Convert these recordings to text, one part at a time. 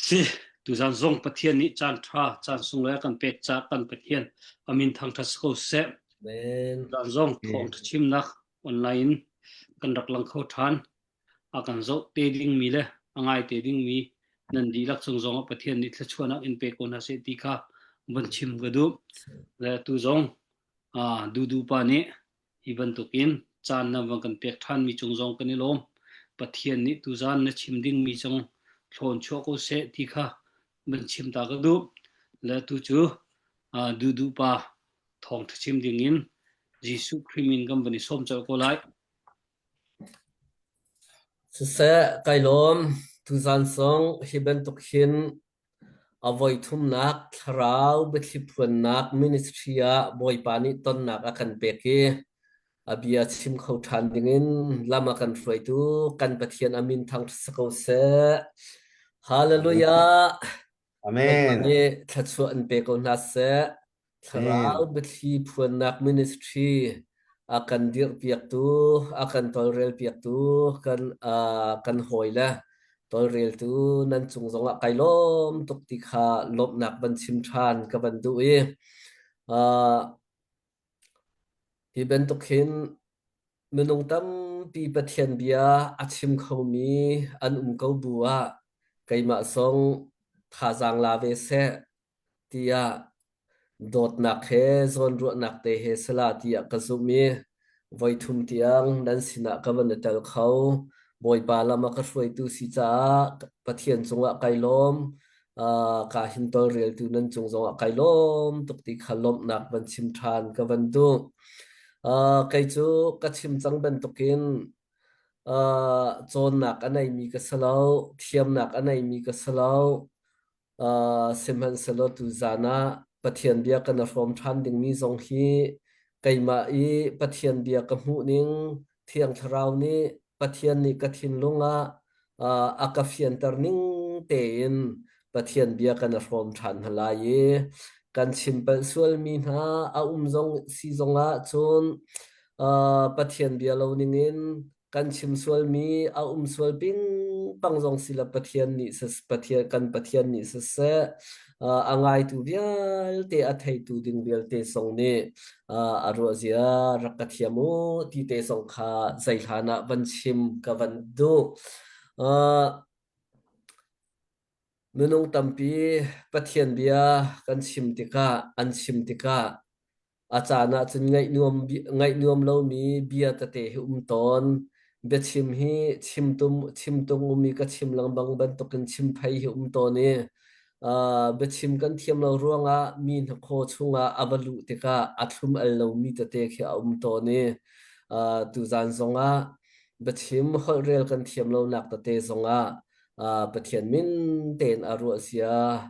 Si, tuzan zong Pathian nih caan ṭha, caan sunglawi a kan pek caah kan Pathian a min thangṭhat si ko seh. Amen. Tuzan zong thawngṭha chimnak online in kan rak lang kho ṭhan. A kan zoh te dingmi le a ngai te dingmi nan dihlak cung zongah Pathian nih thluachuahnak in pe ko hna seh ti kha von chim ka duh. Le tu zong ah Dudu pa nih Hi bantukin caan na van kan pek ṭhanmi cung zong kan i lawm. Pathian nih tuzaan na chim dingmi zong thlawn chuah ko seh ti kha van chim ta ka duh. Le tu cu duhduh pa thawngṭha chim dingin Jesuh Khrih min kan van i sawm colh ko lai. Siseh, kai lawm. Tuzaan zong hi bantuk hin A voithumnak thlarau biathli phuannak ministry ah Bawipa nih tonnak a kan pek i a bia chim kho ṭhan dingin lam a kan hruaitu kan Pathian a min thangṭhat si ko seh. Hallelujah! Bawipa Amen. nih thluachuah in pe ko hna seh. Amen. Thlarau biathli phuannak ministry a kan dirhpiaktu, a kan tawlrelpiaktu, kan uh, kan hawile tawlreltu nan cung zongah kai lawm tuk ti kha lawmhnak van chim ṭhan ka van duh i uh, hi bantuk hin minung tampi Pathian bia a chim khomi an um ko bu ah keimah zong thazaang la ve seh tiah dawtnak he zawnruahnak te he sala tiah ka zumh i voithum tiang nan sinah ka van i tel kho. Bawipa lam a ka hruaitu si caah Pathian cungah kai lawm. Uh, ka hin tawlreltu nan cung zongah kai lawm tuk ti kha lawmhnak van chim ṭhan ka van duh. Uh, kei cu ka chim cang bantukin uh, cawnnak a neimi ka si lo, thiamnak a neimi ka si lo. Uh, sihmanhsehlaw tuzaan ah Pathian bia kan i hrawm ṭhan dingmi zong hi keimah i Pathian bia ka hmuh ning Thiang Thlarau nih Pathian nih ka thinlung ah uh, a ka fianter ning tein Pathian bia kan i hrawm ṭhan hna lai i kan chim palh sualmi hna a um zong si zongah cun uh, Pathian bia lo ningin kan chim sualmi a um sual pingpang zong si la Pathian nih Pathian kan Pathian nih siseh a ngaitu vialte a theitu ding vialte zong nih a ruah zia rak ka thiam u ti te zong kha zei hlan ah van chim ka van duh. Minung tampi Pathian bia kan chim tikah an chim tikah A caan ah cun ngaih nuam ngaih nuam lomi bia tete hi um tawn. Biachim hi chim tum chim tung um i ka chim lengmang bantukin chim phei hi um tawn i uh, biachim kan thiam lo ruangah mi hnakhaw chungah a va luh tikah a thlum al lomi tete khi a um tawn i uh, tuzaan zongah biachim holhrel kan thiam lonak tete zongah uh, Pathian min tein a ruah sia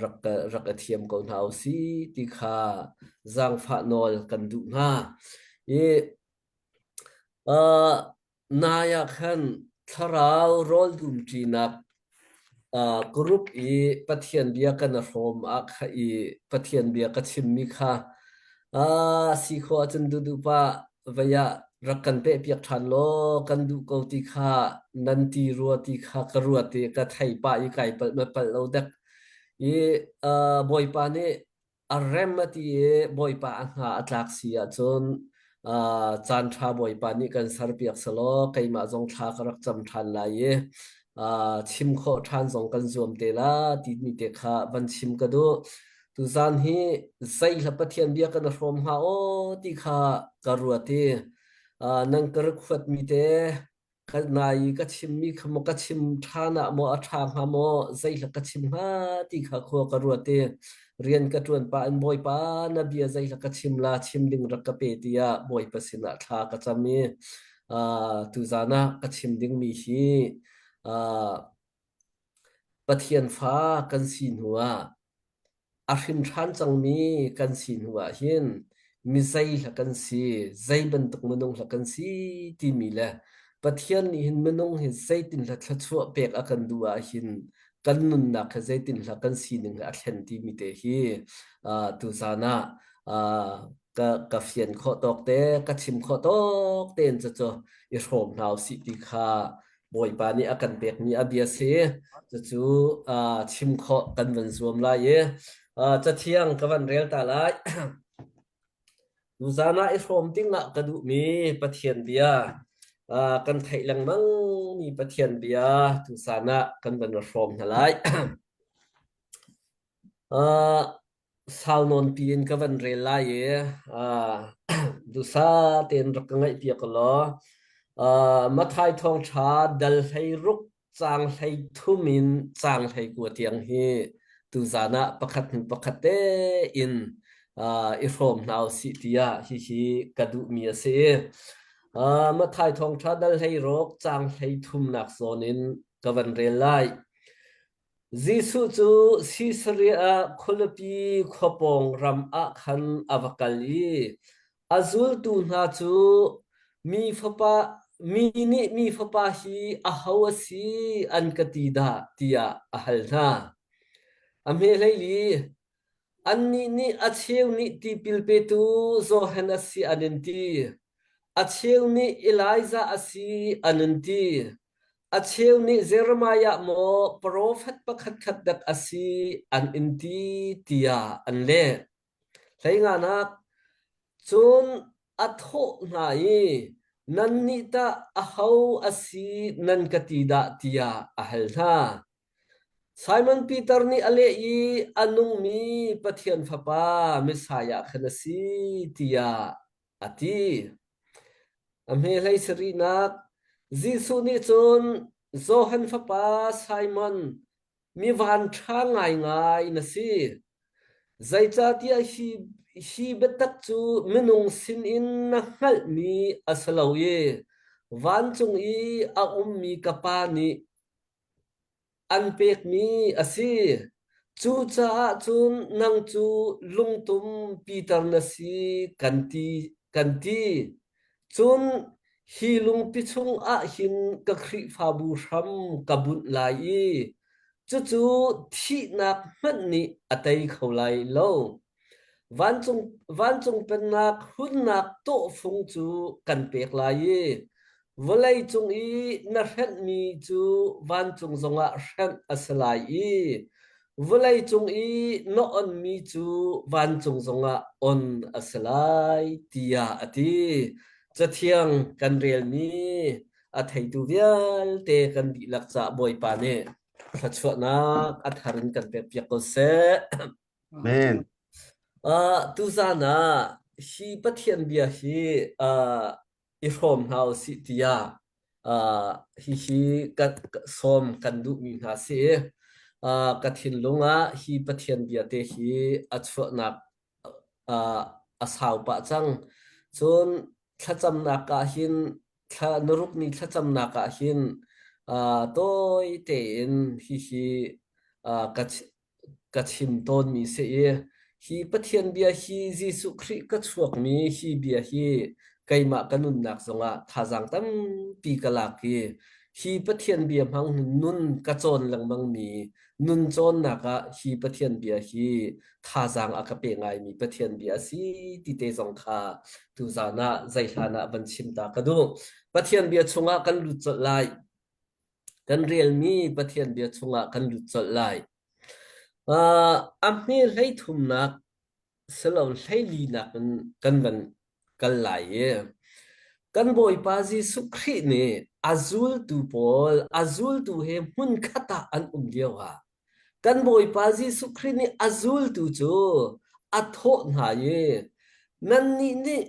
rak rak i thiam ko hna usih ti kha zaangfah nawl kan duh hna. I uh, nai ah khan thlarau rawl dumṭinak uh, group i Pathian bia kan i hrawm ah kha i Pathian bia ka chimmi kha uh, si khawh ahcun duhduh pa vei ah rak kan pehpiak ṭhan law kan duh ko ti kha nan ti rua ti kha ka ruat i ka thei pah i kai palh ma palh lo dek i uh, Bawipa nih a rem a ti i Bawipa a hna a tlak si ahcun uh, caan ṭha Bawipa nih kan serpiak selaw keimah zong thla ka rak cam ṭhan lai i uh, chim khawh ṭhan zong kan zuam te la timi te kha van chim ka duh. Tuzaan hi zei hla Pathian bia kan i hrawm hnga aw ti kha ka ruat i uh, nan ka request-mi te ka nai i ka chimmi kha maw ka chim ṭhan ah maw a ṭha hnga maw zei hla ka chim hnga ti kha khua ka ruat i rian ka ṭuan pah in Bawipa na bia zei hla ka chim la chim ding rak ka pe tiah Bawipa sinah thla ka cam i uh, tuzaan ah ka chim dingmi hi uh, Pathian fa kan si hnuah a hrin ṭhan cangmi kan si hnuah hin mi zei hla kan si, zei bantuk minung hla kan si timi le Pathian nih hin minung hi zeitin hla thluachuah pek a kan duh ah hin kan nunnak hi zeitin hla kan sining hi a thlen timi te hi uh, tuzaan ah uh, ka, ka fian khawh tawk te, ka chim khawh tawk tein cucu i hrawm hna usih ti kha. Bawipa nih a kan pekmi a bia si. Cucu chim khawh kan van zuam lai i cathiang ka van rel ta lai. Tuzaan ah i hrawm ding ah ka duhmi Pathian bia kan theih lengmangmi Pathian bia tuzaan ah kan van i hrawm hna lai. Sau nawn piin ka van rel lai i duhsah tein rak ka ngaihpiak u law. Matthai thawngṭha dal 16 caang 33 in caang 19 tiang hi tuzaan ah pakhat hnu pakhat tein i hrawm hna u sih tiah hihi ka duhmi a si. Matthai thawngṭha dal 16 caang 33nak zawn in ka van rel lai. Jesuh cu Sisaria khualipi khua pawng ram ah khan a va kal i a zultu hna cu, Mi Fapa, mi nih Mi Fapa hi aho a si an ka ti dah, tiah a hal hna. A hme 14, annih nih a cheu nih tipil petu Johan a si an in ti, a cheu nih Elijah a si an in ti, A cheu nih Jeremiah maw profet pakhatkhat dek a si an in ti tiah an leh. Hleinganak cun a thawh hna i nannih tah aho a si nan ka ti dah tiah a hal hna. Simon Peter nih a leh i a nungmi Pathian Fapa Messiah khan a si tiah a ti. A hme 17nak Jesuh nih cun Johan fapa Simon, mi vanṭha ngaingai na si. Zeicahtiah hi, hi biatak cu minung sinin na hngalhmi a si lo i vancung i a ummi ka Pa nih an pekmi a si. Cucaah cun nang cu lungtum Peter na si kan ti, kan ti. Cun hi lungpi chungah hin ka Khrihfabu hram ka bunh lai i cucu thihnak hmanh nih a tei kho lai lo. Vancung, vancung pennak hunnak tawhfung cu kan pek lai i vawleicung i na hrenhmi cu vancung zongah hrenh a si lai i vawleicung i na onmi cu vancung zongah on a si lai, tiah a ti. Cathiang kan relmi a theitu vialte kan dihlak caah Bawipa nih thluachuahnak a thar in kan pekpiak ko seh. Amen. Tuzaan ah hi Pathian bia hi i hrawm hna u sih tiah hihi ka sawm kan duhmi hna si. Ka thinlung ah hi Pathian bia te hi a chuahnak a sau pah cang. Cun thlacamnak ah hin thla naruk ni thlacamnak ah hin tawi tein hihi ka ka chim tawnmi si i hi Pathian bia hi Jesuh Khrih ka chuakmi hi bia hi keimah ka nunnak zongah thazaang tampi ka lak i hi Pathian bia hmang nun ka cawn lengmangmi nun cawnnak ah hi Pathian bia hi thazaang a ka pe ngaimi Pathian bia a si ti te zong kha tuzaan ah zeihlan ah van chim ta ka duh. Pathian bia chungah kan lut colh lai. Kan relmi Pathian bia chungah kan lut colh lai. A hme 33nak silo 14nak in kan van kal lai i kan Bawipa Jesuh Khrih nih a zultu pawl a zultu he hmunkhat ah an um lio ah kan Bawipa Jesuh Khrih nih a zultu cu a thawh hna i nannih nih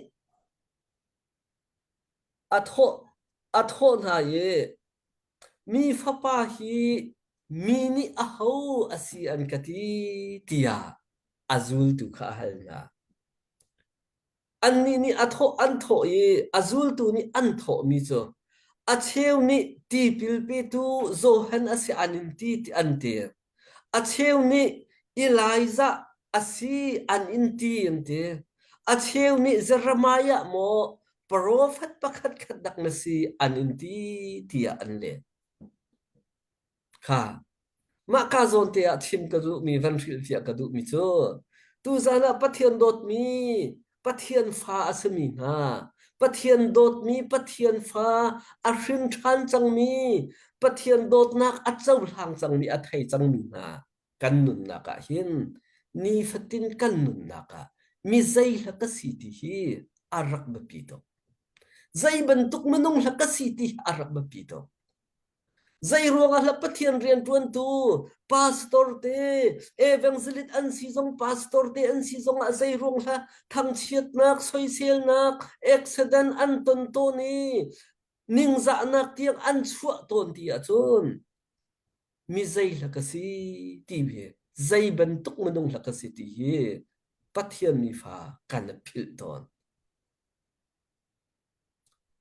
A thawh, a thawh hna i, Mi Fapa hi mi nih aho a si an ka ti, tiah a zultu kha a hal hna. Annih nih a thawh an thawh i a zultu nih an thawhmi cu, a cheu nih tipil petu Johan a si an in ti, an ti. A cheu nih Elijah a si an in ti an ti. A cheu nih Jeremiah maw profet pakhatkhat dak na si an in ti tiah an leh. Kha mah ka zawn te ah chim ka duhmi van hrilhfiah ka duhmi cu tuzan ah Pathian dawtmi Pathian fa a simi hna. Pathian dawtmi Pathian fa a hrin ṭhan cangmi Pathian dawtnak a cohlang cangmi a thei cangmi hna kan nunnak ah hin nifatin kan nunnak ah mi zei hla ka si ti hi a rak biapi tuk. Zei bantuk minung hla ka si ti hi a rak biapi tuk. Zei ruangah hla Pathian rianṭuantu pastor te evangelist an si zong pastor te an si zong ah zei ruang hla thangchiatnak soiselnak accident an ton tawn i ningzahnak tiang an chuah tawn ti ahcun mi zei hla ka si ti hi zei bantuk minung hla ka si ti hi Pathian mifa kan philh tawn.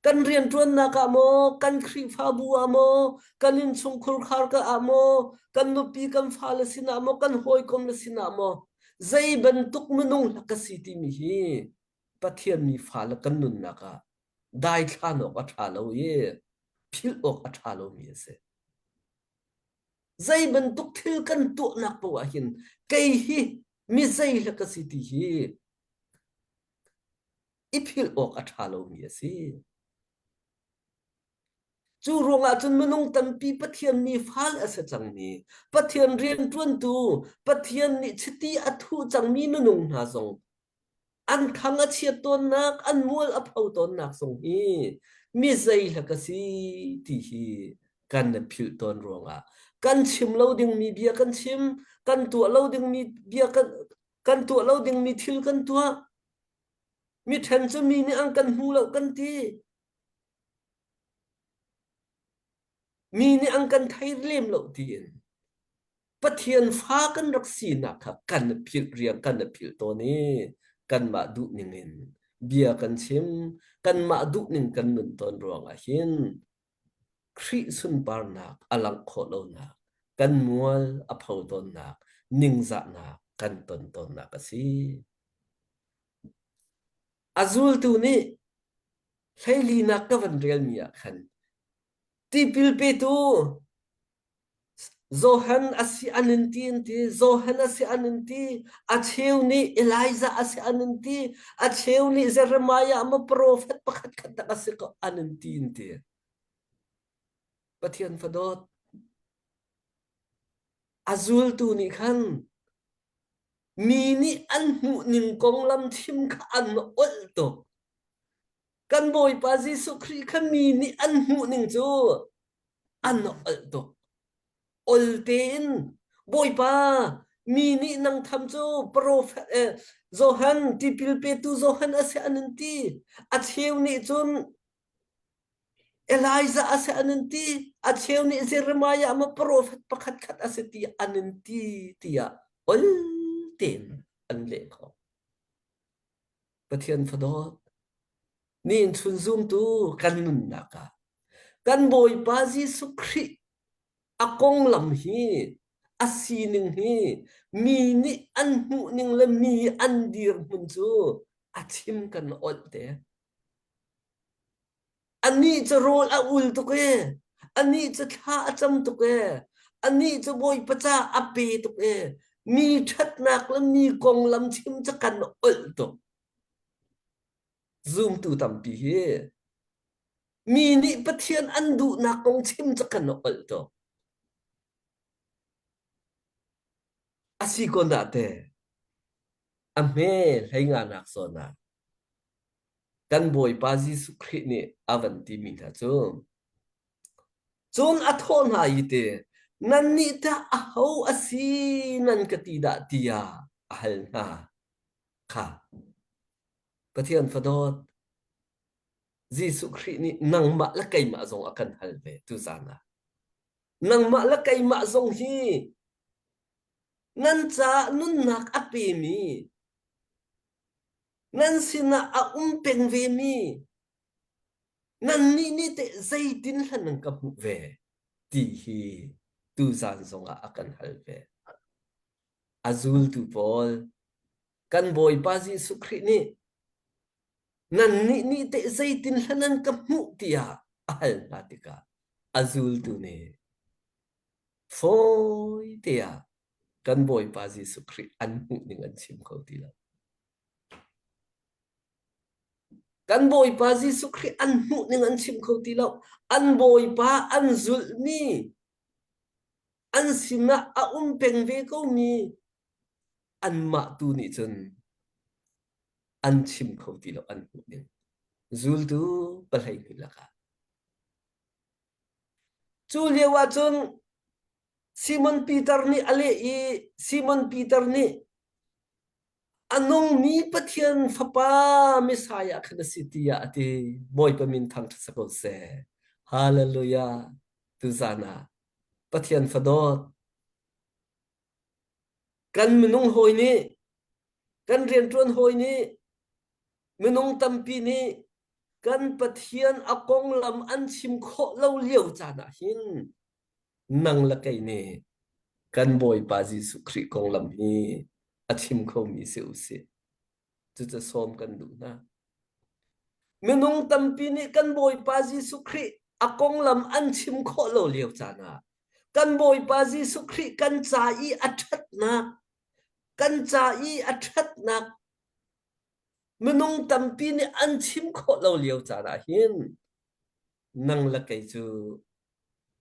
Kan rianṭuannak ah maw, kan Khrihfabu ah maw, kan innchungkhur khar ka ah maw, kan nupi kan fale sinah maw, kan hawikom le sinah maw, zei bantuk minung hla ka si timi hi Pathian mi fale kan nunnak ah daithlan awk a ṭha lo i philh awk a ṭha lomi a si. Zei bantuk thil kan tuahnak paoh ah hin kei hi mi zei hla ka si ti hi i philh awk a ṭha lomi a si. Cu ruangah cun minung tampi Pathian mi fal a si cangmi, Pathian rianṭuantu, Pathian nih chiti a thuh cangmi minung hna zong an thang a chiat tawnnak, an mual a pho tawnnak zong hi mi zei hla ka si ti hi kan i philh tawn ruangah kan chim lo dingmi bia kan chim, kan tuah lo dingmi bia kan kan tuah lo dingmi thil kan tuah. Mi ṭhen cu mi nih an kan hmu lo kan ti. Mi nih an kan thei lem lo tiin Pathian fa kan rak sinak kha kan philh riang kan philh tawn i kanmah duh ning in bia kan chim kanmah duh ning kan nun tawn ruangah hin Khrih sunparnak a langh khawh lonak kan mual a pho tawnnak ningzahnak kan ton tawnnak a si. A zultu nih hleilinak ka van relmi ah khan tipil petu Johan a si an in ti an ti Johan a si an in ti a cheu nih Elijah a si an in ti a cheu nih Jeremiah maw profet pakhat khat dak a si ko an in ti an ti Pathian fadawt a zultu nih khan Mi nih an hmuhning konglam chim kha an olh tuk. Kan Bawipa Jesuh Khrih kha mi nih an hmuhning cu an olh tuk. Ol tein Bawipa mi nih nang tham cu profet eh, Johan tipil petu Johan a si an in ti. A cheu nih cun Elijah a si an in ti, a cheu nih Jeremiah maw profet pakhat khat a si ti an in ti tiah ol tein an leh khawh. Pathian fadawt, nihin chun zumtu kan nunnak ah kan Bawipa Jesuh Khrih a konglam hi a sining hi mi nih an hmuhning le mi an dirhmun cu a chim kan olh te. Anih cu rawl a ul tuk ee. Anih cu thla a cam tuk ee. Anih cu Bawipa ca a pe tuk ee. Mi ṭhatnak le mi konglam chim cu kan olh tuk. Zumtu tampi hi mi nih Pathian an duhnak kong chim cu kan olh tuk. A si ko dah te. A hme hlei nga nak zawn ah Kan Bawipa Jesuh Khrih nih a van timi hna cu, cun a thawh hna i ti, nannih tah aho a si nan ka ti dah tiah a hal hna kha. Pathian fadawt, Jesuh Khrih nih nangmah le keimah zong a kan hal ve tuzan ah. Nangmah le keimah zong hi nan caah nunnak a pemi Nan sinah a um peng vemi nannih nih teh zeitin hlan nan ka hmuh ve ti hi tuzan zongah a kan hal ve. A zultu pawl kan Bawipa Jesuh Khrih nih nannih nih teh zeitin hlan nan ka hmuh tiah a hal hna tikah a zultu nih fawi tiah kan Bawipa Jesuh Khrih an hmuh ning an chim kho ti lo. Kan Bawipa Jesuh Khrih an hmuh ning an chim kho ti lo. An Bawipa an zulhmi an sinah a um peng ve komi anmah tu nih cun an chim kho ti lo an hmuh ning. Zultu 12 lakah. Cu lio ah cun Simon Peter nih a leh i Simon Peter nih a nungmi Pathian Fapa Messiah kha na si tiah a ti. Bawipa min thangṭhat si ko seh. Hallelujah. Tuzan ah Pathian fadawt kan minung hawi nih kan rianṭuan hawi nih minung tampi nih kan Pathian a konglam an chim khawh lo lio caan ah hin nang le kei nih kan Bawipa Jesuh Khrih konglam hi a chim khomi si u sih. Cucu sawm kan duh hna. Minung tampi nih kan Bawipa Jesuh Khrih a konglam an chim khawh lo lio caan ah kan Bawipa Jesuh Khrih kan ca i a ṭhatnak kan ca i a ṭhatnak Minung tampi nih an chim khawh lo lio caan ah hin nang le kei cu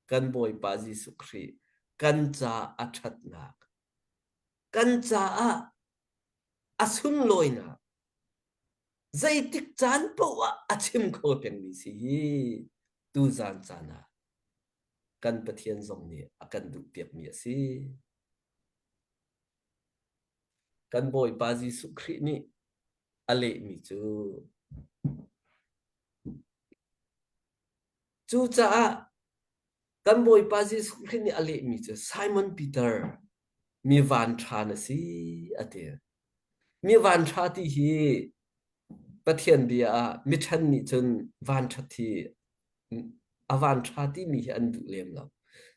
kan Bawipa Jesuh Khrih kan ca a ṭhatnak, kan caah a sunlawinak, zeitik caan paoh ah a chim kho pengmi si hi tuzaan caan ah kan Pathian zong nih a kan duhpiakmi a si. Kan Bawipa Jesuh Khrih nih a lehmi cu Cucaah kan Bawipa Jesuh Khrih nih a lehmi cu Simon Peter mi vanṭha na si a ti. Mi vanṭha ti hi Pathian bia ah miṭhan nih cun vanṭhat hi a vanṭha timi hi an duh lem lo.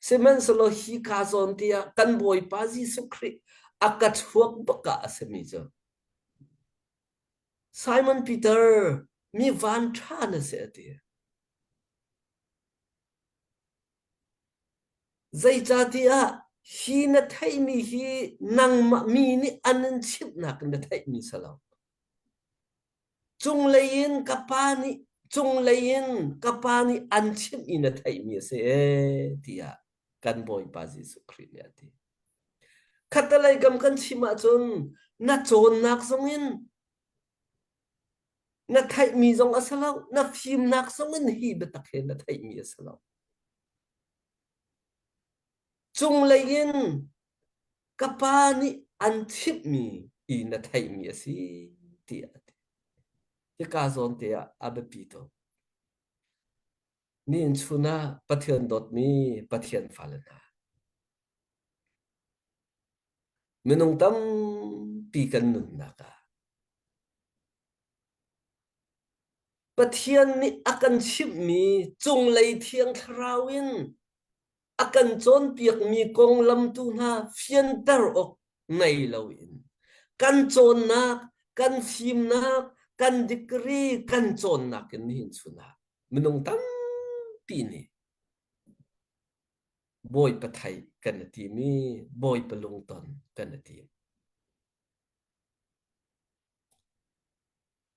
Sihmanhsehlaw hi ka zawn te ah kan Bawipa Jesuh Khrih a ka chuak bak ah a simi cu Simon Peter mi vanṭha na si a ti. Zeicahtiah hi na theihmi hi nangmah mi nih an in chimhnak in na theihmi si lo. Cunglei in ka pa nih cunglei in ka pa nih an chimh i na theihmi a si ee tiah kan Bawipa Jesuh Khrih nih a ti. Khattelei kam kan chim ahcun na cawnnak zongin na theihmi zong a si lo, na fimnak zongin hi biatak hi na theihmi a si lo. Cunglei in ka pa nih an chimhmi i na theihmi a si tiah a ti. Hika zawn te ah a biapi tuk. Nihin chun ah Pathian dawtmi Pathian fale hna. Minung tampi kan nunnak ah Pathian nih a kan chimhmi cunglei thiang thlarau in a kan cawnpiakmi konglam tu hna fianter awk ngei loin kan cawnnak, kan fimnak, kan degree kan cawnnak in nihin chun ah minung tampi nih Bawipa theih kan i tim i Bawipa lungton kan i tim.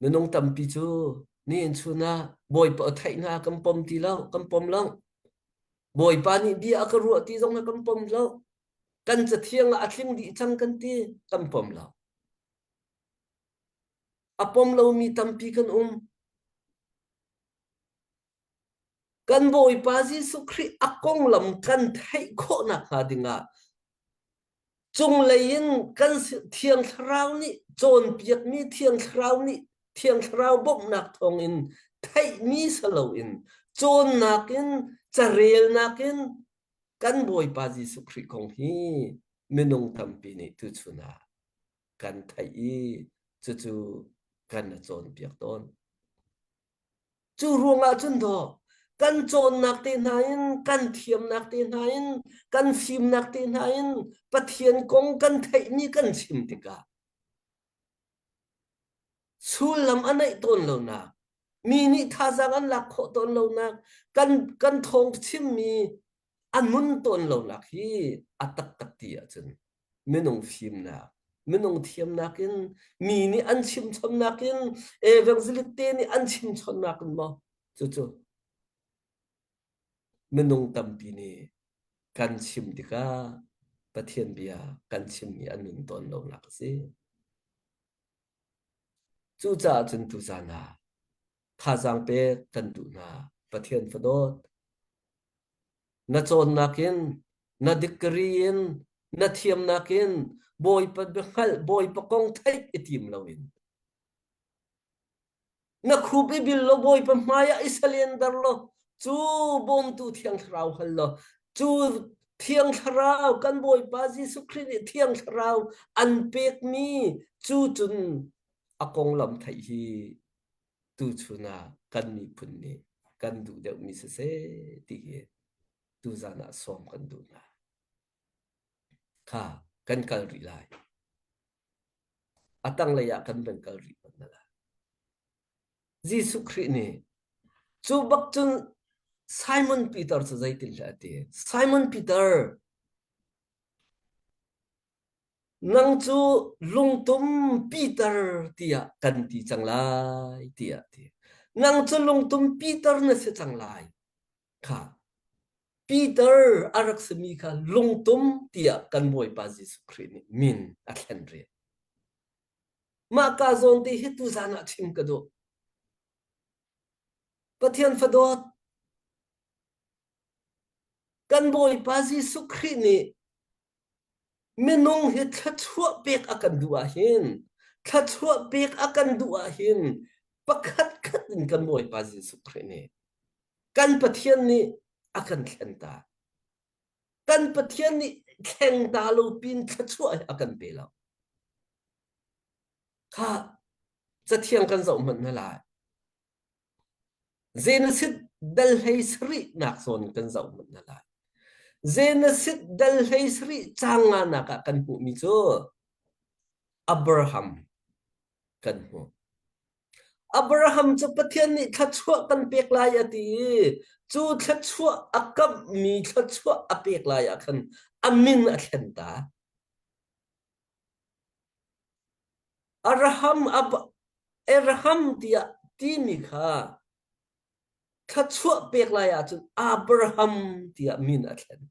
Minung tampi cu nihin chun ah Bawipa a theih hna kan pom ti lo, kan pom lo. Bawipa nih bia a ka ruah ti zong kan pom lo. Kan cathiang ah a tling dih cang kan ti, kan pom lo. A pom lomi tampi kan um. Kan Bawipa Jesuh Khrih a konglam kan theih khawh nakhnga dingah cunglei in kan Thiang Thlarau nih cawnpiakmi Thiang Thlarau nih Thiang Thlarau bawmhnak thawngin theihmi si loin cawnnak in carelnak in kan Bawipa Jesuh Khrih kong hi minung tampi nih tuchun ah kan theih i cucu kan i cawnpiak tawn. Cu ruangah cun dawh kan cawnnak te hna in kan thiamnak te hna in kan fimnak te hna in Pathian kong kan theihmi kan chim tikah sullam a neih tawn lonak mi nih thazaang an lak khawh tawn lonak kan kan thawng chimmi a nun tawn lonak hi a taktak ti ahcun minung fimnak. Minung thiamnak in, mi nih an chimchonnak in, evangelist te nih an chimchonnak in maw? Cucu minung tampi nih kan chim tikah Pathian bia kan chimmi a nun tawn lonak a si. Cucaah cun tuzan ah thazaang pek kan duh hna. Pathian fadawt, na cawnnak in, na degree in, na thiamnak in Bawipa biahngalh, Bawipa kong theih i tim loin na khup i bil law Bawipa hmaiah i salian-dar law cu bawmtu Thiang Thlarau hal law cu Thiang Thlarau kan Bawipa Jesuh Khrih nih Thiang Thlarau an pekmi cu cun a konglam theih hi tuchun ah kan miphun nih kan duh deuhmi siseh ti hi tuzan ah sawm kan duh hna. Kha kan kal rih lai. A tanglei ah kan van kal rih hmanh na Jesuh Khrih nih cu bak cun Simon Peter cu zeitin dah a ti? Simon Peter, nang cu lungtum Peter tiah kan ti cang lai tiah a ti. Nang cu lungtum Peter na si cang lai. Kha Peter a rak simi kha lungtum tiah kan Bawipa Jesuh Khrih nih min a thlen rih. Mah ka zawn te hi tuzan ah chim ka duh. Pathian fadawt, kan Bawipa Jesuh Khrih nih minung hi thluachuah pek a kan duh ahhin, thluachuah pek a kan duh ahhin pakhat khat in kan Bawipa Jesuh Khrih nih kan Pathian nih a kan thlen ta. Kan Pathian nih thleng ta lo pin thluachuah hi a kan pe lo. Kha cathiang kan zoh hmanh hna lai. Genesis dal hlei sarih nak zawn kan zoh hmanh hna lai. Genesis dal hlei sarih caang nganak ah kan hmuhmi cu Abraham kan hmuh. Abraham cu Pathian nih thluachuah kan pek lai a ti i cu thluachuah a kamhmi thluachuah a pek lai ah khan a min a thlen ta. Abraham, Abraham tiah timi kha thluachuah pek lai ahcun Abraham tiah min a thlen.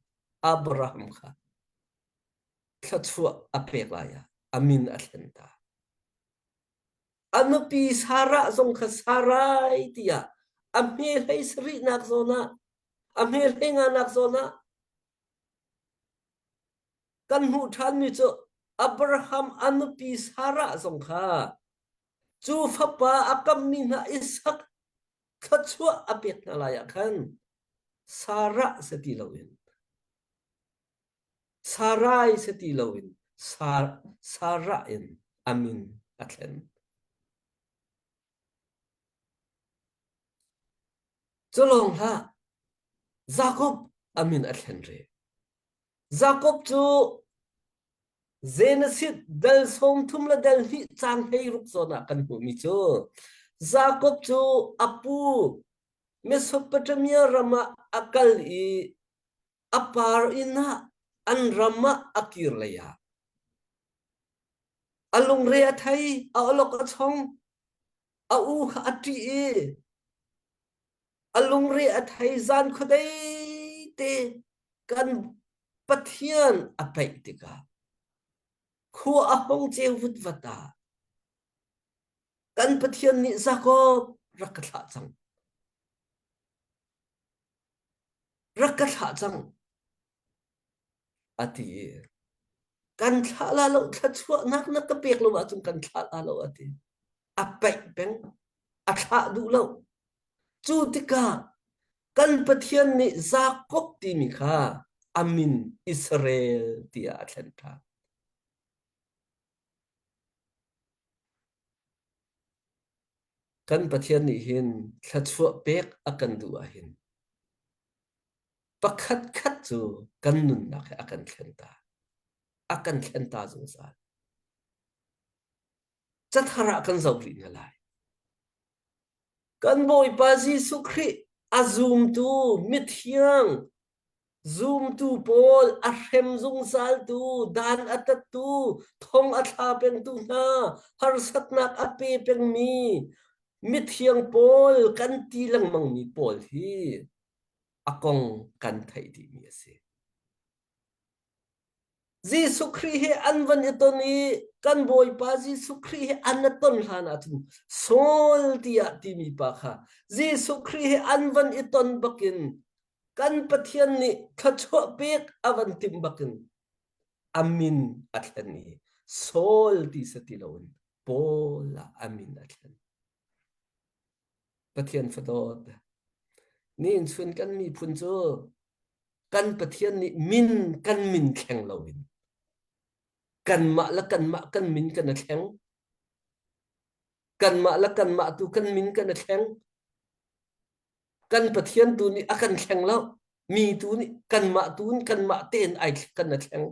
Abraham kha thluachuah a pek lai ah a min a thlen ta. A nupi Sarah zong kha Sarai tiah a hme hlei sarihnak zawn ah a hme hlei nganak zawn ah kan hmuh ṭhanmi cu Abraham a nupi Sarah zong kha cu fapa a kammi hna Isak thluachuah a pek hna lai ah khan Sarah si ti loin Sarai si ti loin Sarah in a min a thlen. Cu lawng hlah, Jakob a min a thlen rih. Jakob cu Genesis dal 30 le dal hnih caang 16 zawn ah kan hmuhmi cu Jakob cu a pu Mesopotamia ram ah a kal i a par inn ah an ram ah a kir lei ah a lungre a thei, a awlok a chong, a u kha a ṭih i a lungre a thei zan khuadei te kan Pathian a paih tikah khua a hung ceu vutvat ah kan Pathian nih Jakob rak ka thlah cang rak ka thlah cang a ti i kan thlah la lo thluachuahnak na ka pek lo ahcun kan thlah la lo a ti a paih peng a thlah duh lo cu tikah kan Pathian nih Jakob timi kha a min Israel tiah a thlen ṭhan. Kan Pathian nih hin thluachuah pek a kan duh ahhin pakhat khat cu kan nunnak he a kan thlen ta. A kan thlen ta zungzal. Cathar ah kan zoh rih hna lai. Kan Bawipa Jesuh Khrih a zumtu mithiang. Zumtu pawl a hrem zungzaltu, dan a tattu, thong a thla pengtu hna, harsatnak a pe pengmi mithiang pawl kan ti lengmangmi pawl hi a kong kan theih dihmi a si. Jesuh Khrih he an van i ton i kan Bawipa Jesuh Khrih he an i ton hlan ahcun Saul tiah timi pa kha Jesuh Khrih he an van i ton bakin kan Pathian nih thluachuah pek a van timh bakin a min a thlen i Saul ti si ti loin Paul ah a min a thlen. Pathian fadawt. Nihin chun kan miphun cu kan Pathian nih min kan min thleng loin kanmah le kanmah kan min kan i thleng. Kanmah le kanmah tu kan min kan i thleng. Kan Pathian tu nih a kan thleng lo. Mi tu nih kanmah tu in kanmah tein ai kan i thleng.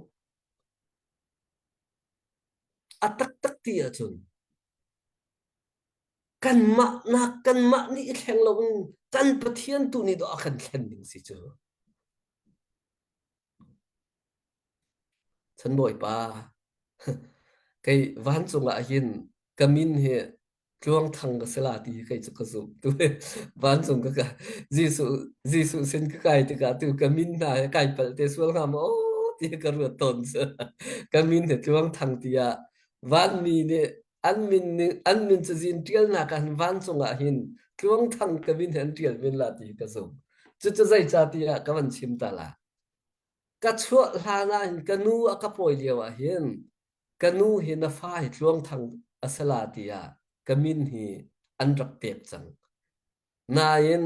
A taktak ti ahcun kanmah nak kanmah nih i thleng loin kan Pathian tu nih dawh a kan thlen ding si cu. Chan Bawipa, kei vancung ah hin ka min hi tluang thang ka si la ti hi kei cu ka zumh. Tu vancung ka ka Jesuh Jesuh sin ka kai tikah tu ka min hna hi kai palh te sual hnga maw ti ka ruat tawn cu. Ka min hi tluang thang tiah vanmi nih an min ning an min cazin ṭialnak ah hin vancung ah hin tluangthang ka min hi an ṭial men la ti ka zumh. Cucu zeicah tiah ka van chim ta la. Ka chuah hlan ah hin ka nu a ka pawi lio ah hin ka nu hi na fa hi tluangthang a si la tiah ka min hi an rak pek cang. Nain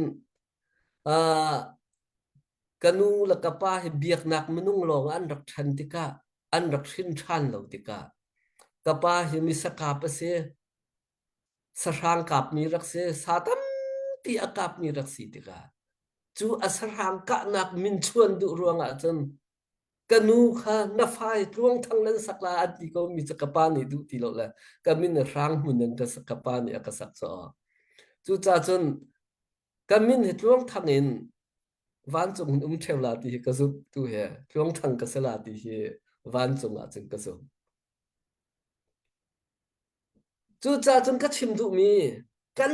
uh, ka nu le ka pa hi biaknak minung lawng an rak ṭhan tikah an rak hrin ṭhan lo tikah ka pa hi misakap a si sahrang kapmi rak si sa tampi a kapmi rak si tikah cu a sahrang kahnak min chuan duh ruangah cun ka nu kha na fa hi tluang thang nan sak la an ti ko mi cu ka pa nih duh ti lo le ka min hrang hmun in ka ka pa nih a ka sak cu cucaah cun ka min hi tluang thang in vancung in um ṭheu la ti hi ka zumh tu he tluang thang ka si la ti hi vancung ah cun ka zumh. Cucaah cun ka chim duhmi kan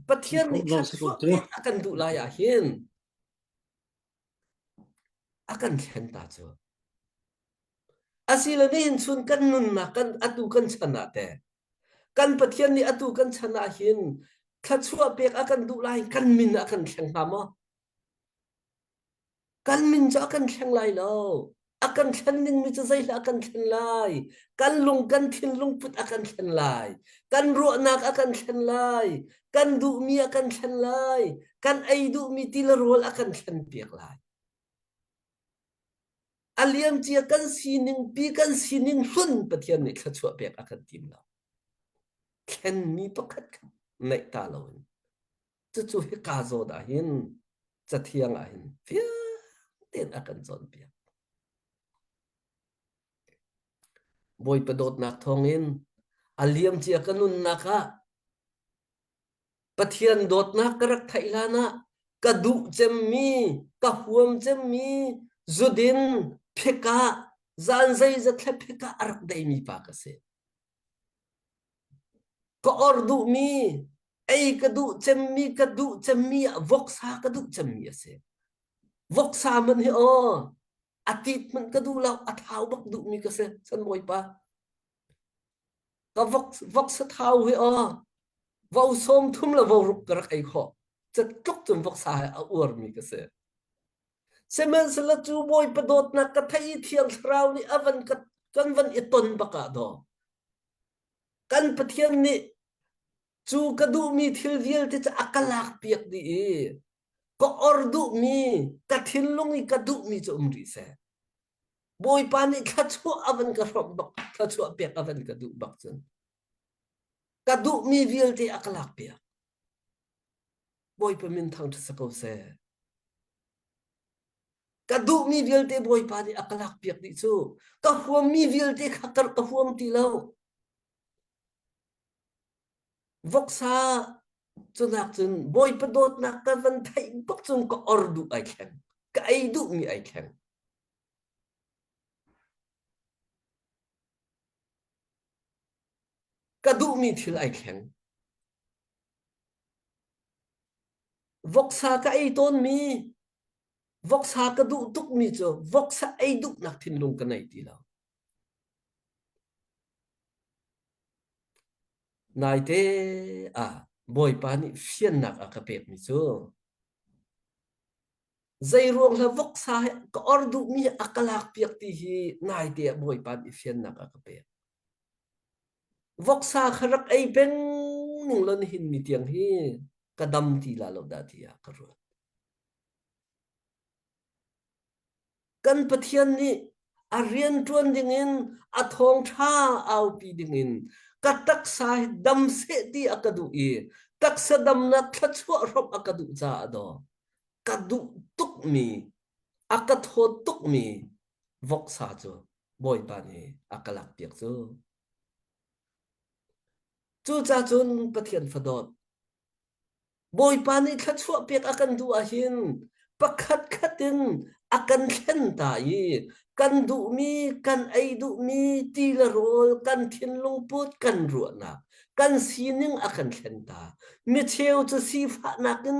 Pathian nih thluachuah pek a kan duh lai ah hin a kan thlen ta cu. Asile nihin chun kan nunnak kan atu kan chan ah teh kan Pathian nih atu kan chan ah hin thluachuah pek a kan duh lai kan min a kan thleng hnga maw? Kan min cu a kan thleng lai lo. A kan thlen dingmi cu zeihlah a kan thlen lai. Kan lung kan thinlung put a kan thlen lai. Kan ruahnak a kan thlen lai. Kan duhmi a kan thlen lai. Kan ei duhmi ti le rawl a kan thlen piak lai. A liamcia kan sining pi kan sining hlun Pathian nih thluachuah pek a kan tim lo. Thlenmi pakhat kha neih ta loin Cucu hika zawn ah hin Cathiang ah hin fiang tein a kan cawnpiak. Bawipa dawtnak thawngin a liamcia ka nunnak ah Pathian dawtnak ka rak theih hlan ah ka duh cemmi, ka huam cemmi zudin phekah zan zeizat hle phekah a rak deimi pa ka si. Ka or duhmi, ei ka duh cemmi, ka duh cemmi ah voksa ka duh cemmi a si. Voksa man hi aw, a tit hmanh ka duh lo, a thau bak duhmi ka si, san bawipa. Ka vok, voksa thau hi aw, vo sawm thum le vo ruk ka rak ei khawh. Catluk cun voksa he a uarmi ka si. Sihmanhsehlaw cu Bawipa dawtnak ka theih i Thiang Thlarau nih a van ka kan van i ton bak ah daw kan Pathian nih cu ka duhmi thil vialte cu a ka lakpiak dih i ka or duhmi ka thinlung i ka duhmi cu um rih seh. Bawipa nih thluachuah a van ka hrawmh bak thluachuah pek a van ka duh bak cun ka duhmi vialte a ka lakpiak. Bawipa min thangṭhat si ko seh. Ka duhmi vialte Bawipa nih a ka lakpiak dih cu. Ka huammi vialte kha ka ka huam ti lo. Voksa cunak cun Bawipa dawtnak ka van theih bak cun ka or duh ai thleng. Ka ei duhmi ai thleng. Ka duhmi thil ai thleng. Voksa ka ei tawnmi, voksa ka duh tukmi cu voksa ei duhnak thinlung ka nei ti lo. Naite ah Bawipa nih fiannak a ka pekmi cu zeiruang hla voksa hi ka or duhmi a ka lakpiak ti hi naite ah Bawipa nih fiannak a ka pek. Voksa kha rak ei peng ning law nihin ni tiang hi ka dam ti la lo dah tiah ka ruat. Kan Pathian nih a rian ṭuan dingin a thawngṭha aupi dingin ka taksa hi dam seh ti a ka duh i taksa damnak thluachuah hrawmh a ka duh caah daw ka duh tukmi a ka thawt tukmi voksa cu Bawipa nih a ka lakpiak cu. Cucaah cun Pathian fadawt Bawipa nih thluachuah pek a kan duh ahhin pakhat khat in a kan thlen ta i kan duhmi, kan ei duhmi ti le rawl, kan thinlung put, kan ruahnak, kan sining a kan thlen ta. Micheu cu sifahnak in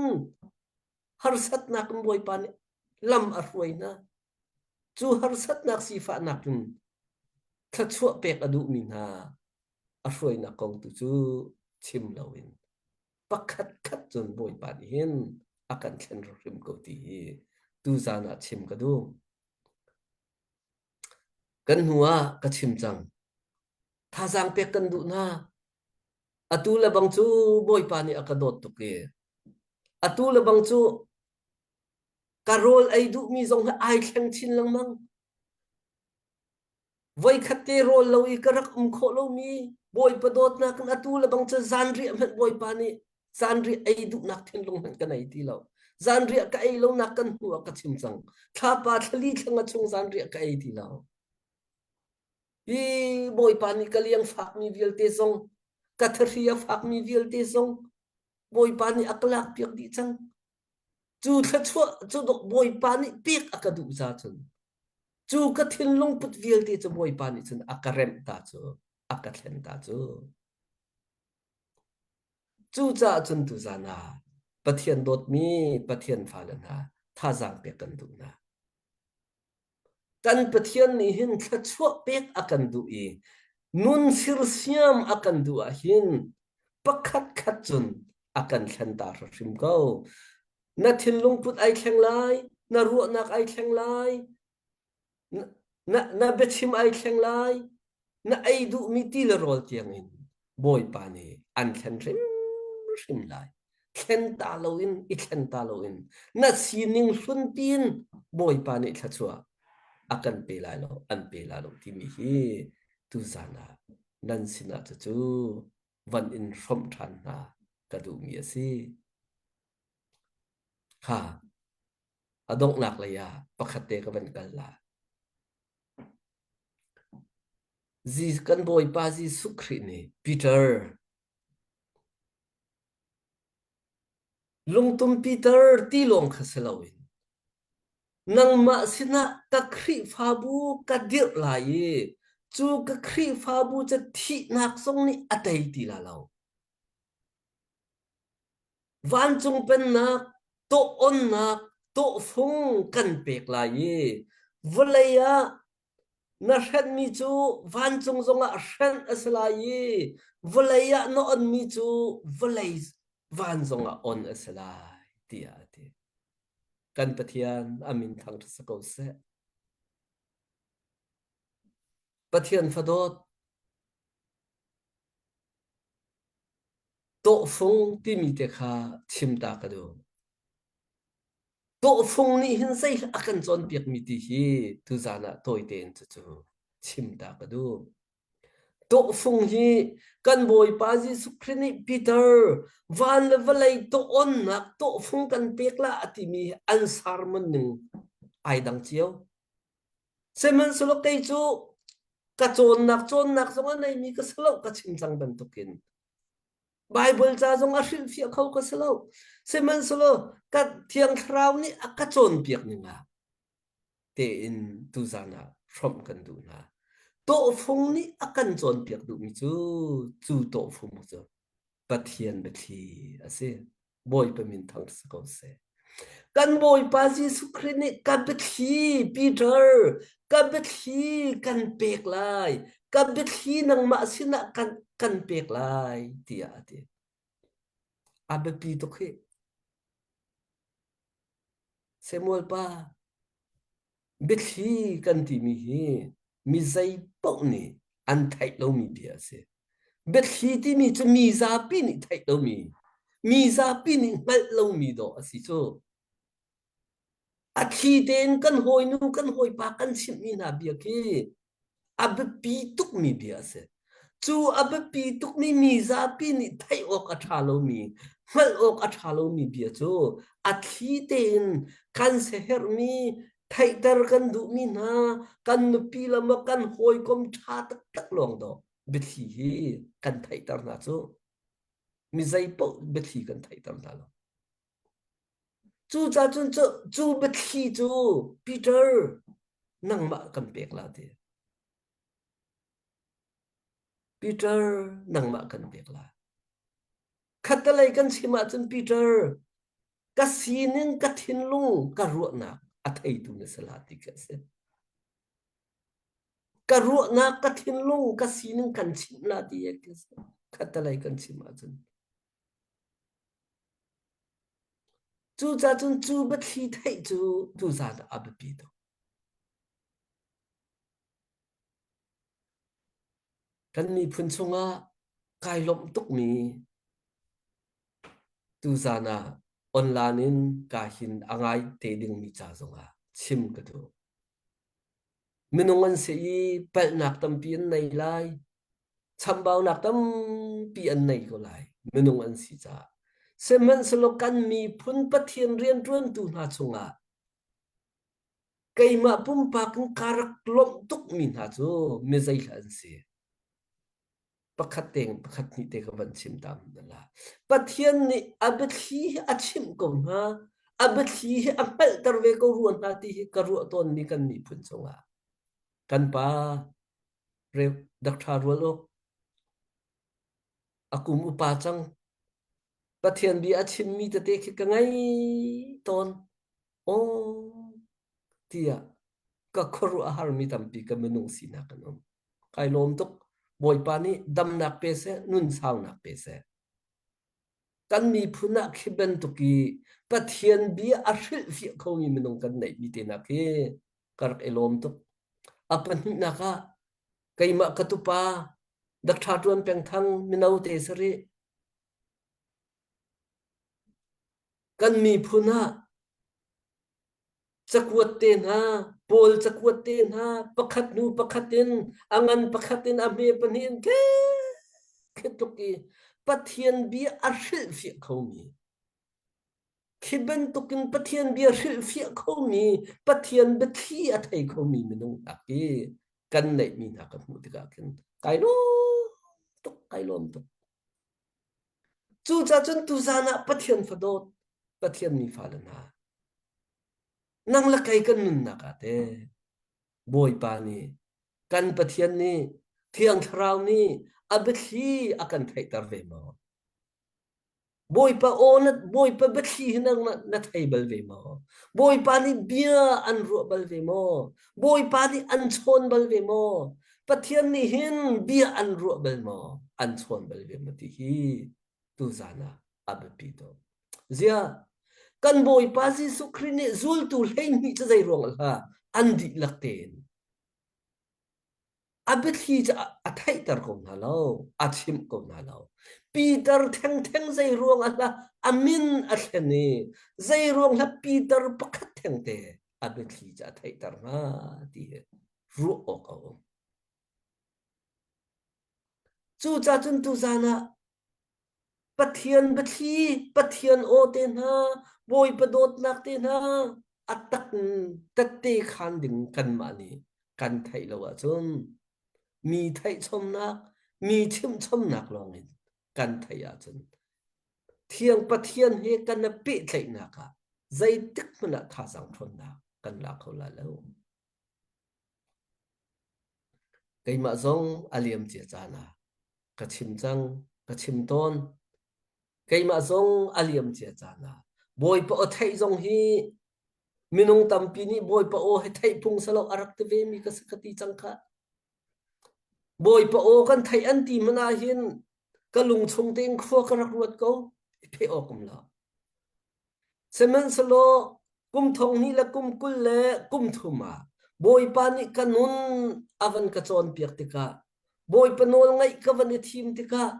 harsatnak in Bawipa nih lam a hruai hna. Cu harsatnak sifahnak in thluachuah pek a duhmi hna a hruainak kong tu cu chim loin pakhat khat cun Bawipa nih hin a kan thlen hrim ko ti hi tuzan ah chim ka duh. Kan hnu ah ka chim cang. Thazaang pek kan duh hna. Atu le bang cu Bawipa nih a ka dawt tuk i atu le bang cu ka rawl ei duhmi zong hi ai thleng chin lengmang. Voikhat te rawl lo i ka rak um khawh lomi Bawipa dawtnak in atu le bang cu zanriah hmanh Bawipa nih zanriah ei duhnak thinlung hmanh ka nei ti lo. Zanriah ka ei lonak kan hnu ah ka chim cang. Thlapa thlali thlenga chung zanriah ka ei ti lo. Hi Bawipa nih ka liang fakmi vialte zong, ka thahri a fakmi vialte zong, Bawipa nih a ka lakpiak dih cang. Cu thluachuah cu Bawipa nih pek a ka duh ca cun Cu ka thinlung put vialte cu Bawipa nih cun a ka remh ta cu, a ka thlen ta cu. Cucaah cun tuzan ah Pathian dawtmi Pathian fale hna thazaang pek kan duh hna. Kan Pathian nih hin thluachuah pek a kan duh i nun sirsiam a kan duh ahhin pakhat khat cun a kan thlen ta hrim ko. Na thinlung put ai thleng lai, na ruahnak ai thleng lai, na, na, na biachim ai thleng lai, na ei duhmi ti le rawl tiangin Bawipa nih an thlen hrimhrim lai. Thlen ta loin, i thlen ta loin, na sining hlun piin Bawipa nih thluachuah a kan pe lai lo, an pe lai lo timi hi tuzan ah nan sinah cucu van in hrawmh ṭhan hna ka duhmi a si. Kha a donghnak lei ah pakhat te ka van kal la. Kan Bawipa Jesuh Khrih nih Peter lungtum Peter ti lawng kha si loin nangmah sinah ka Khrihfabu ka dirh lai i cu ka Khrihfabu cu thihnak zong nih a tei ti la lo. Vancung pennak tawh-onnak tawhfung kan pek lai i vawlei ah na hrenhmi cu vancung zongah hrenh a si lai i vawlei ah na onmi cu vawlei van zongah on a si lai tiah a ti. Kan Pathian a min thangṭhat si ko seh. Pathian fadawt Tawhfung timi te kha chim ta ka duh. Tawhfung nih hin zei a kan cawnpiakmi ti hi tuzan ah tawi tein cucu chim ta ka duh. Tawhfung hi kan Bawipa Jesuh Khrih nih Peter van le vawlei tawh-onnak tawhfung kan pek la a timi an sermon ning ai dang cio. Sihmanhsehlaw kei cu ka cawnnak cawnnak zong a neimi ka si lo ka chim cang bantukin Baibal ca zong a hrilhfiah kho ka si lo. Sihmanhsehlaw Ka Thiang Thlarau nih a ka cawnpiak ning ah tein tuzan ah hrawmh kan duh hna. Tawhfung nih a kan cawnpiak duhmi cu cu tawhfung cu Pathian biathli a si. Bawipa min thang si ko seh. Kan Bawipa Jesuh Khrih nih ka biathli Peter, ka biathli kan pek lai, ka biathli nangmah sinah kan kan pek lai tiah a ti. A biapi tuk hi. Samuel pa, biathli kan timi hi mi zei paoh nih an theih lomi bia a si. Biathli timi cu mi zapi nih theih lomi, mi zapi nih hngalh lomi dawh a si cu. A thli tein kan hawinu kan hawipa kan chimhmi hna bia khi a biapi tukmi bia a si. Cu a biapi tukmi mi zapi nih theih awk a ṭha lomi, hngalh awk a ṭha lomi bia cu a thli tein kan siaherhmi, theihter kan duhmi hna, kan nupi le maw kan hawikom ṭha taktak lawng dawh biathli hi kan theihter hna cu. Mi zei paoh biathli kan theihter hna lo. Cucaah cun cu biathli cu Peter nangmah kan pek la ti. Peter nangmah kan pek la. Khattelei kan chim ahcun Peter ka sining ka thinlung ka ruahnak a theitu na si la ti khi a si. Ka ruahnak ka thinlung ka sining kan chimh la ti khi a si. Khattelei kan chim ahcun. Cucaah cun cu biathli theih cu tuzaan ah a biapi tuk. Kan miphun chungah kai lawmh tukmi tuzaan ah online in ka hin a ngai te dingmi ca zongah chim ka duh. Minung an si i palhnak tampi an nei lai. Chambaunak tampi an nei ko lai. Minung an si caah. Sihmanhsehlaw kan miphun Pathian rianṭuantu hna chungah keimah pumpak in ka rak lawmh tukmi hna cu mi zeihlah an si. Pakhat te pakhat hnih te ka van chim ta la. Pathian nih a biathli hi a chimh ko hna, a biathli hi a hngalhter ve ko rua hna ti hi ka ruah tawnmi kan miphun chungah. Kan pa Rev. Dr. Rual Uk a kum upa cang. Pathian bia a chimmi tete khi ka ngai tawn. Aw tiah ka khuaruah a harmi tampi ka minung sinak kan um. Kai lawm tuk. Bawipa nih damnak pe seh, nun saunak pe seh. Kan miphun ah khi bantuk i Pathian bia a hrilhfiah khomi minung kan neihmi te nak hi ka rak i lawm tuk. A pahnihnak ah keimah ka tupa Dr. Tuan Peng Thang mino te sarih kan miphun ah Cakuat te hna, Paul cakuat te hna, pakhat hnu pakhat in, a ngan pakhat in, a hme pahnih in khi tluk i Pathian bia a hrilhfiah khomi. Khi bantukin Pathian bia hrilhfiah khomi, Pathian biathli a thei khomi minung hna khi kan neihmi hna ka hmuh tikah khin kai lawm tuk, kai lawm tuk. Cucaah cun tuzaan ah Pathian fadawt, Pathian mi fale hna, nang le kei kan nunnak ah teh Bawipa nih kan Pathian nih Thiang Thlarau nih a biathli a kan theihter ve maw? Bawipa aw na Bawipa biathli hi nang na, na thei bal ve maw? Bawipa nih bia an ruah bal ve maw? Bawipa nih an chawn bal ve maw? Pathian nih hin bia an ruah bal maw? An chawn bal ve maw ti hi tuzaan ah a biapi tuk. Ziah kan Bawipa Jesuh Khrih nih zultu 12 cu zei ruang ah an dihlak tein a biathli cu a theihter ko hna lo, a chimh ko hna lo. Peter thengtheng zei ruang ah a min a thlen i zei ruang hlah Peter pakhat thengte a biathli cu a theihter hnga ti hi ruah awk a um. Cucaah cun tuzaan ah Pathian biathli, Pathian aw te hna, Bawipa dawtnak te hna a tak tette khan ding kanmah nih kan theih lo ahcun mi theihchomnak, mi chimhchomnak lawngin kan theih ahcun Thiang Pathian he kan i pehtlaihnak ah. Zeitik hmanh ah thazaang ṭhawnnak kan la kho lai lo. Keimah zong a liamcia caan ah ka chim cang, ka chim tawn. Keimah zong a liamcia caan ah Bawipa aw theih zong hi minung tampi nih Bawipa aw hi theih phung salo a rak ti ve mi ka si ka ti cang kha. Bawipa aw kan theih an ti hmanh ah hin ka lung chung tein khua ka rak ruat ko i pheh awk um lo. Sihmanhsehlaw kum thong hnih le kum 20 le kum thum ah Bawipa nih ka nun a van ka cawnpiak tikah Bawipa nawl ngaih ka van i thim tikah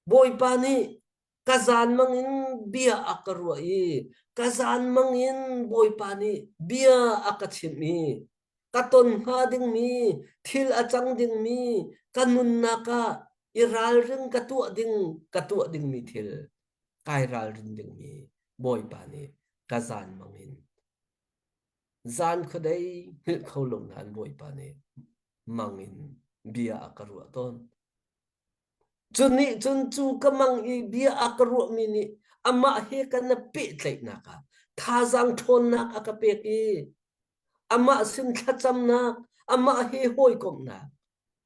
Bawipa nih ka zanmang in bia a ka ruah i ka zanmang in Bawipa nih bia a ka chimh i ka ton hnga dingmi thil a cang dingmi ka nunnak ah i ralring ka tuah ding ka tuah dingmi thil kai ralrin dingmi Bawipa nih ka zanmang in zan khuadei hngilh kho lo nain Bawipa nih mang in bia a ka ruah tawn. Cu nih cun cu ka mang i bia a ka ruahmi nih amah he kan i pehtlaihnak ah thazaang ṭhawnnak a ka pek i amah sin thlacamnak, amah he hawikomhnak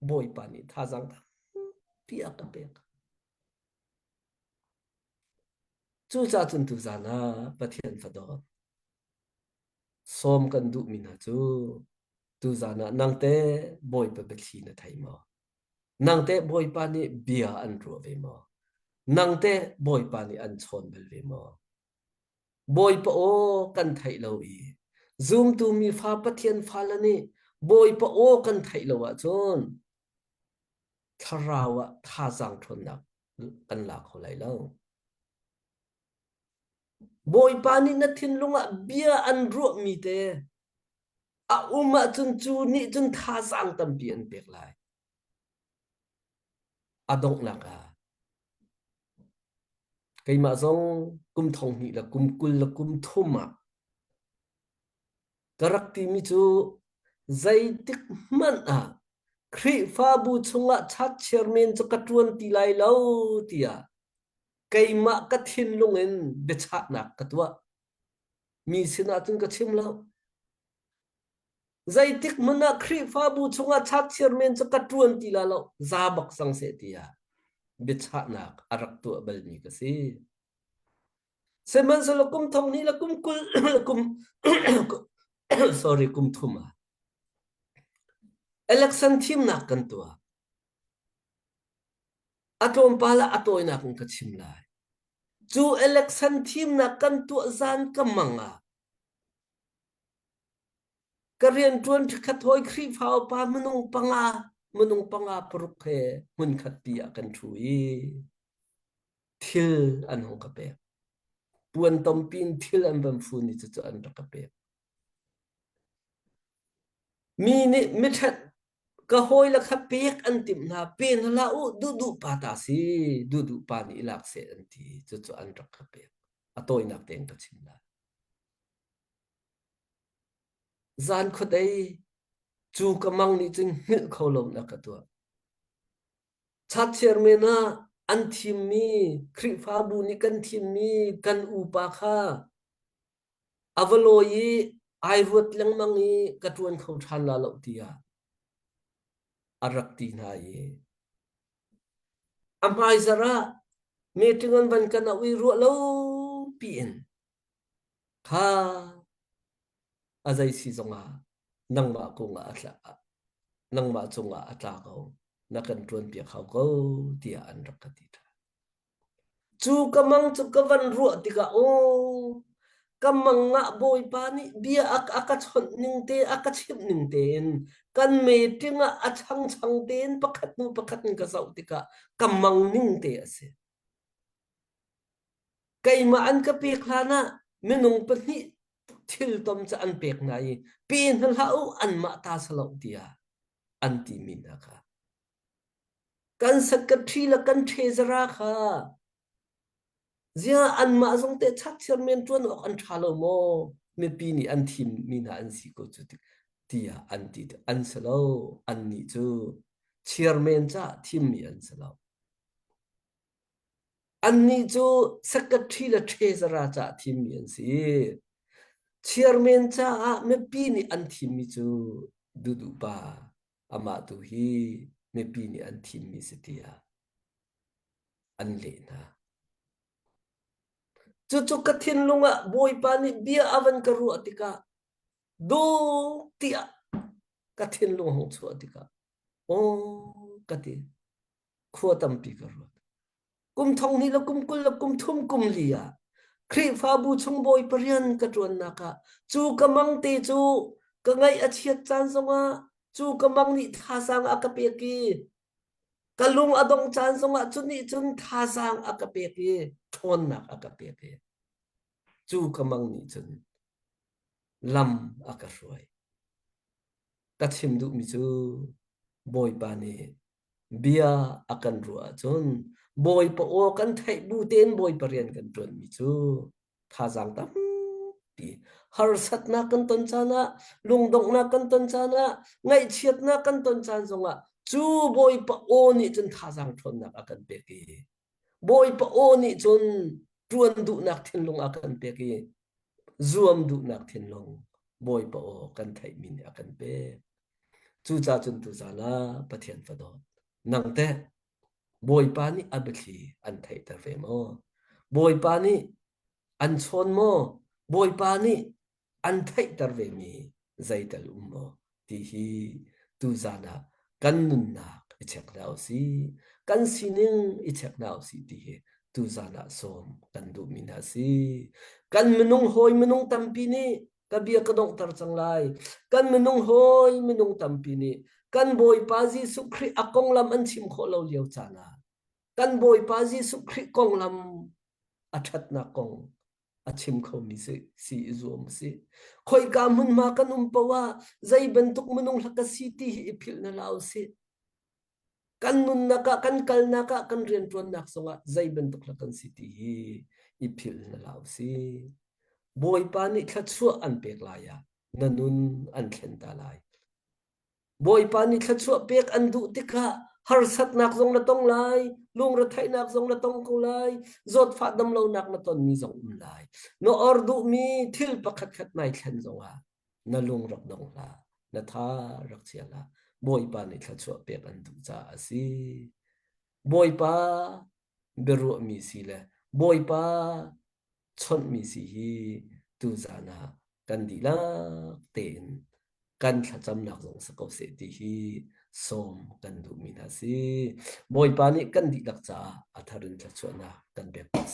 Bawipa nih thazaang tampi a ka pek. Cucaah cun tuzaan ah Pathian fadawt sawm kan duhmi hna cu tuzaan ah nangteh Bawipa biathli na thei maw? Nangteh Bawipa nih bia an ruah ve maw? Nangteh Bawipa nih an chawn bal ve maw? Bawipa aw kan theih lo i zumtu mi fa Pathian fale nih Bawipa aw kan theih lo ahcun thlarau ah thazaang ṭhawnnak kan la kho lai lo. Bawipa nih na thinlung ah bia an ruahmi te a um ahcun cu nih cun thazaang tampi an pek lai. A donghnak ah keimah zong kum thong hnih le kum 20 le kum thum ah ka rak timi cu zeitik hmanh ah Khrihfabu chungah church chairman cu ka ṭuan ti lai lo tiah keimah ka thinlung in biachahnak ka tuah. Mi sinah cun ka chim lo. Zeitik hmanh ah Khrihfabu chungah church chairman cu ka ṭuan ti lai lo, za bak cang seh tiah biachahnak a rak tuah balmi ka si. Sihmanhsehlaw kum thong hnih le kum 20 kum sorry kum thum ah Election thimnak kan tuah. A tlawmpal ah a tawinak in ka chim lai. Cu election thimnak kan tuah zan ka mang ah ka rianṭuan ṭhikhat hawi Khrihfa upa minung panga minung panga paruk he hmunkhat pi ah kan ṭhu i thil an hung ka pek. Puan tompi in thil an van fun i cucu an rak ka pek. Mi nih miṭhat ka hawile kha pek an timh hna, pe hna hlah u, duhduh pa ta si, duhduh pa nih i lak seh an ti. Cucu an rak ka pek. A tawinak tein ka chim lai. Zan khuadei cu ka mang nih cun hngilh kho lo in a ka tuah. Chatchiar men ah an thimmi Khrihfabu nih kan thimmi kan upa kha a va lawi i ai ruat lengmang i ka ṭuan kho ṭhan la lo tiah a rak ti hna i a hmaizarh ah meeting an van kan auh i ruah lo piin kha a zei si zongah nangmah kungah a tla nangmah cungah a tla ko na kan ṭuanpiak hau ko tiah an rak ka ti ṭhan. Cu ka mang cu ka van ruah tikah aw ka mang ah Bawipa nih bia a, a ka chawnh ning te a ka chimh ning tein kan meeting ah a changchang tein pakhat hnu pakhat in ka zoh tikah ka mang ning te a si. Keimah an ka pek hlan ah minung pahnih thil tom cu an pek hna i pe hna hlah u anmah ta si lo tiah an timi hna kha. Kan secretary le kan treasurer kha ziah anmah zong teh chatchiar men ṭuan awk an ṭha lo maw? Mipi nih an thimmi hna an si ko cu tiah an ti an si lo. Annih cu chairman caah thimmi an si lo. Annih cu secretary le treasurer caah thimmi an si. Chairman caah mipi nih an thimmi cu duhduh pa amah tu hi mipi nih an thimmi si tiah an leh hna. Cucu ka thinlung ah Bawipa nih bia a van ka ruah tikah duk tiah ka thinlung hung chuah tikah aw ka ti khua tampi ka ruat. Kum thong hnih le kum 20 le kum thum kum li ah Khrihfabu chung bawi parian ka ṭuannak ah cu ka mang te cu ka ngaih a chiat caan zongah cu ka mang nih thazaang a ka pek i ka lung a dongh caan zongah cu nih cun thazaang a ka pek i ṭhawnnak a ka pek i cu ka mang nih cun lam a ka hruai. Ka chim duhmi cu Bawipa nih bia a kan ruah ahcun Bawipa aw kan theih bu tein Bawipa rian kan ṭuanmi cu thazaang tampi harsatnak kan ton caan ah lungdonghnak kan ton caan ah ngaihchiatnak kan ton caan zongah cu Bawipa aw nih cun thazaang ṭhawnnak a kan pek i Bawipa aw nih cun ṭuan duhnak thinlung a kan pek i zuam duhnak thinlung Bawipa aw kan theihmi nih a kan pek. Cucaah cun tuzaan ah Pathian fadawt nang teh Bawipa nih a biathli an theihter ve maw? Bawipa nih an chawn maw? Bawipa nih an theihter vemi zeital um maw ti hi tuzaan ah kan nunnak i check hna usih. Kan sining i check hna usih ti hi tuzaan ah sawm kan duhmi hna si. Kan minung hawi minung tampi nih ka bia ka donghter cang lai. Kan minung hawi minung tampi nih kan Bawipa Jesuh Khrih a konglam an chim khawh lo lio caan ah kan Bawipa Jesuh Khrih konglam a ṭhatnak kong a chim khomi si, si i zuam a si. Khoika hmunhma kan um paoh ah zei bantuk minung hla ka si ti hi i philh na hlah usih. Kan nunnak ah, kan kalnak ah, kan rianṭuannak zongah zei bantuk hla kan si ti hi i philh na hlah usih. Bawipa nih thluachuah an pek lai ah na nun an thlen ta lai. Bawipa nih thluachuah pek an duh tikah harsatnak zong na tong lai, lungretheihnak zong na tong ko lai, zawtfah damlonak na tonmi zong um lai. Na or duhmi thil pakhatkhat nai thlen zongah na lung rak dong hlah, na tha rak chia hlah. Bawipa nih thluachuah pek an duh caah a si. Bawipa biaruahmi si le Bawipa chawnhmi si hi tuzaan ah kan dihlak tein kan thlacamnak zong si ko seh ti hi sawm kan duhmi hna si. Bawipa nih kan dihlak caah a thar in thluachuahnak kan pek ko seh.